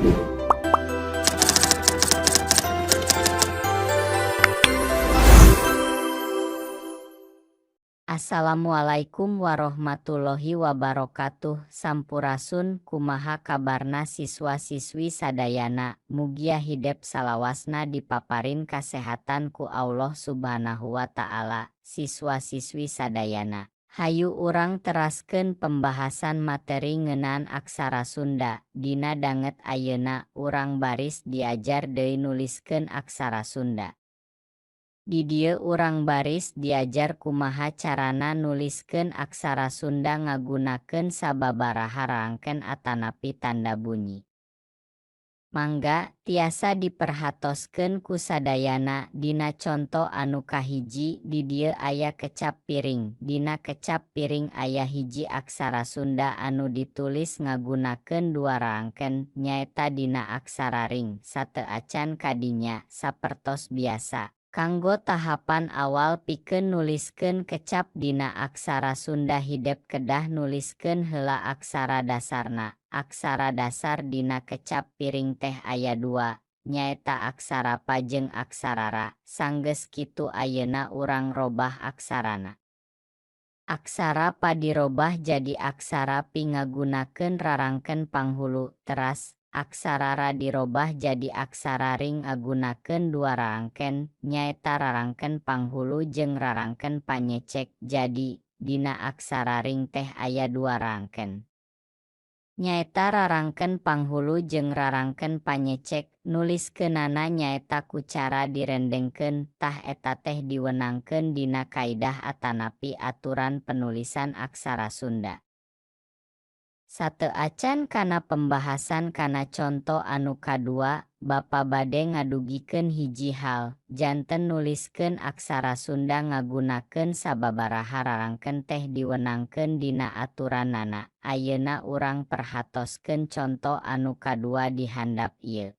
Assalamualaikum warahmatullahi wabarakatuh. Sampurasun, kumaha kabarna siswa-siswi sadayana? Mugia hidep salawasna dipaparin kasehatan ku Allah Subhanahu wa Ta'ala. Siswa-siswi sadayana, hayu urang teraskeun pembahasan materi ngeunaan aksara Sunda. Dina danget ayeuna urang baris diajar deui nuliskeun aksara Sunda. Di dieu urang baris diajar kumaha carana nuliskeun aksara Sunda ngagunakeun sababaraha rangken atanapi tanda bunyi. Mangga tiasa diperhatoskeun ku sadayana dina conto anu kahiji. Di dieu aya kecap piring. Dina kecap piring aya hiji aksara Sunda anu ditulis ngagunakeun dua rangken, nyaeta dina aksara ring. Sateuacan kadinya, sapertos biasa, kanggo tahapan awal pikeun nuliskeun kecap dina aksara Sunda, hidep kedah nuliskeun heula aksara dasarna. Aksara dasar dina kecap piring teh aya dua, nyaeta aksara pa jeung aksara ra. Sanggeus kitu, ayeuna urang robah aksarana. Aksara pa dirobah jadi aksara pi ngagunakeun rarangken panghulu, teras aksara ra dirobah jadi aksara ring ngagunakeun dua rarangken, nyaeta rarangken panghulu jeung rarangken panyecek. Jadi dina aksara ring teh aya dua rangken, nyaeta rarangken panghulu jeung rarangken panyecek. Nuliskeunana nyaeta ku cara direndengkeun. Tah, eta teh diwenangkeun dina kaidah atanapi aturan penulisan aksara Sunda. Sateuacan kana pembahasan kana conto anu kadua, Bapa bade ngadugikeun hiji hal, janten nuliskeun aksara Sunda ngagunakeun sababaraha rarangken teh diwenangkeun dina aturanana. Ayeuna urang perhatoskeun conto anu kadua di handap ieu.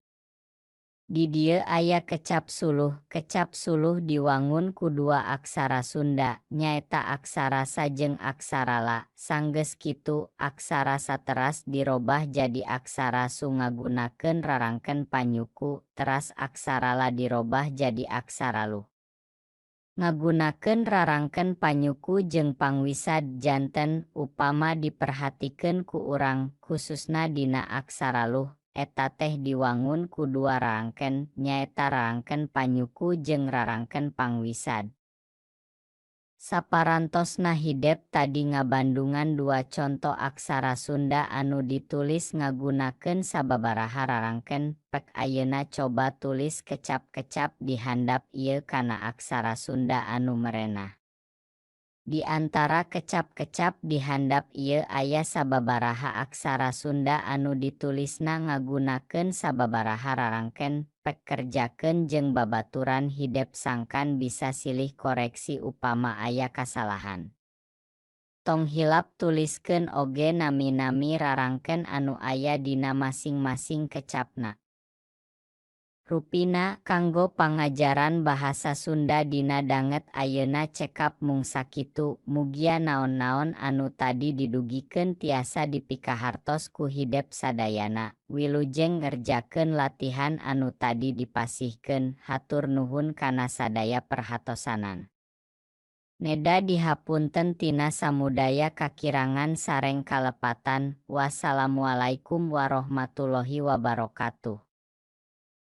Di dieu aya kecap suluh. Kecap suluh diwangun ku dua aksara Sunda, nyaeta aksara sa jeung aksara la. Sanggeus kitu, aksara sa teras dirobah jadi aksara su ngagunakeun rarangken panyuku, teras aksara la dirobah jadi aksara luh ngagunakeun rarangken panyuku jeung pangwisad. Janten upama diperhatikeun ku urang, khususna dina aksara luh, eta teh diwangun ku dua rangken, nyaeta rangken panyuku jeung rarangken pangwisad. Saparantosna hidep tadi ngabandungan dua conto aksara Sunda anu ditulis ngagunakeun sababaraha rarangken. Pek ayeuna coba tulis kecap-kecap di handap ieu kana aksara Sunda anu merenah. Di antara kecap-kecap di handap ieu aya sababaraha aksara Sunda anu ditulisna ngagunakeun sababaraha rarangken. Pek kerjakeun jeung babaturan hidep sangkan bisa silih koreksi upama aya kasalahan. Tong hilap tuliskeun oge nami-nami rarangken anu aya dina masing-masing kecapna. Rupina kanggo pangajaran bahasa Sunda dina danget ayeuna cekap mung sakitu. Mugia naon-naon anu tadi didugikeun tiasa dipikahartos ku hidep sadayana. Wilujeng ngerjakeun latihan anu tadi dipasihkeun. Hatur nuhun kana sadaya perhatosanan. Neda dihapunten tina samudaya kakirangan sareng kalepatan. Wassalamualaikum warahmatullahi wabarakatuh.